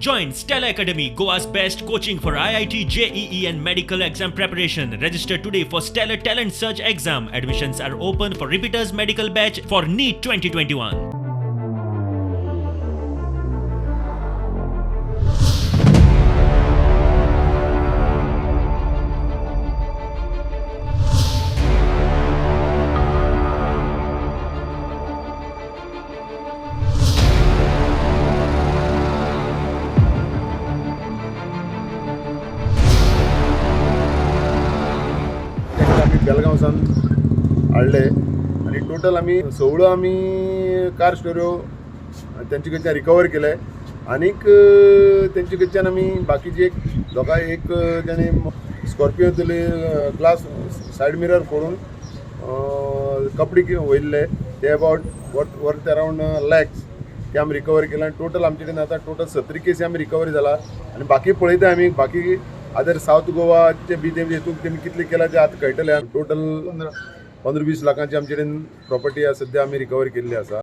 Join Stellar Academy, Goa's best coaching for IIT, JEE and medical exam preparation. Register today for Stellar Talent Search exam. Admissions are open for repeaters medical batch for NEET 2021. तांकां आमी बेलगांव सावन हाडले आनी total आमी सगळ्यो आमी car स्टोऱ्यो तेंचे कडच्यान रिकवर केले आनीक तेंचे कडच्यान आमी बाकीचे एक दोगांय एक तेणे स्कॉर्पियोंतले ग्लास सायड मिरर फोडून कपडे वयल्ले ते अबावट वर्थ अरावंड लॅक्स ते आमी रिकवर केले आनी टोटल आमचे कडेन आतां टोटल 17 केसी आमी रिकवरी जाला आनी बाकी पळयता आमी बाकी आदर सावथ गोवाचे बी तेमी हितून तेमी कितले केला ते आतां कळटले. टोटल 15-20 लाखांची आमचे कडेन प्रॉपर्टी सद्या आमी रिकवर केल्ली आसा.